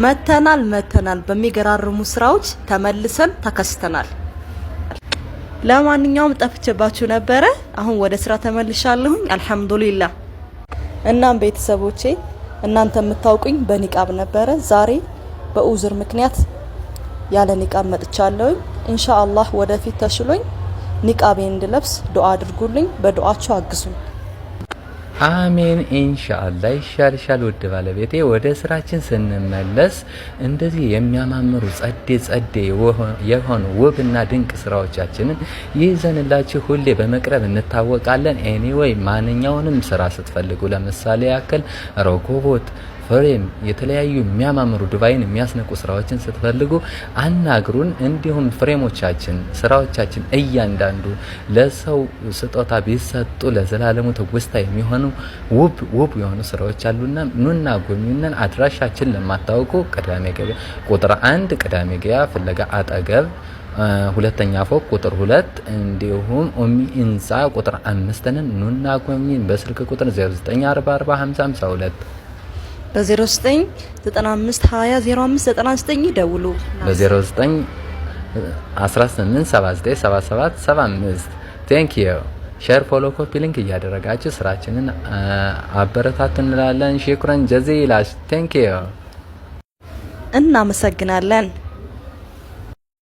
መተናል መተናል፣ በሚገራርሙ ስራዎች ተመልሰን ተከስተናል። ለማንኛውም ጠፍቼባችሁ ነበረ። አሁን ወደ ስራ ተመልሻለሁኝ። አልሐምዱሊላህ። እናም ቤተሰቦቼ፣ እናንተ የምታውቁኝ በኒቃብ ነበረ። ዛሬ በኡዝር ምክንያት ያለ ኒቃብ መጥቻለሁኝ። ኢንሻአላህ ወደፊት ተሽሎኝ ኒቃቤን እንድለብስ ዱአ አድርጉልኝ። በዱአችሁ አግዙኝ። አሜን ኢንሻአላህ፣ ይሻልሻል ውድ ባለቤቴ። ወደ ስራችን ስንመለስ እንደዚህ የሚያማምሩ ጸዴ ጸዴ የሆኑ ውብና ድንቅ ስራዎቻችንን ይዘንላችሁ ሁሌ በመቅረብ እንታወቃለን። Anyway፣ ማንኛውንም ስራ ስትፈልጉ፣ ለምሳሌ ያክል ረኮቦት፣ frame፣ የተለያዩ የሚያማምሩ ዱባይን የሚያስንቁ ስራዎችን ስትፈልጉ አናግሩን። እንዲሁም frame ኦቻችን፣ ስራዎቻችን እያንዳንዱ ለሰው ስጦታ ቢሰጡ ለዘላለሙ ትውስታ የሚሆኑ ውብ ውብ የሆኑ ስራዎች አሉና ኑና ጎብኙነን። አድራሻችን ለማታውቁ ቅዳሜ ገበያ ቁጥር 1፣ ቅዳሜ ገበያ ፍለጋ አጠገብ ሁለተኛ ፎቅ ቁጥር 2፣ እንዲሁም ኦሚ ህንፃ ቁጥር 5 ነን። ኑና ጎብኙን። በስልክ ቁጥር 09445052። በ09 95 20 05 99 ይደውሉ። በ09 18 79 77 75። Thank you። Share፣ follow፣ copy link እያደረጋችሁ ስራችንን አበረታቱ እንላለን። شكرا جزيلا፣ thank you። እናመሰግናለን።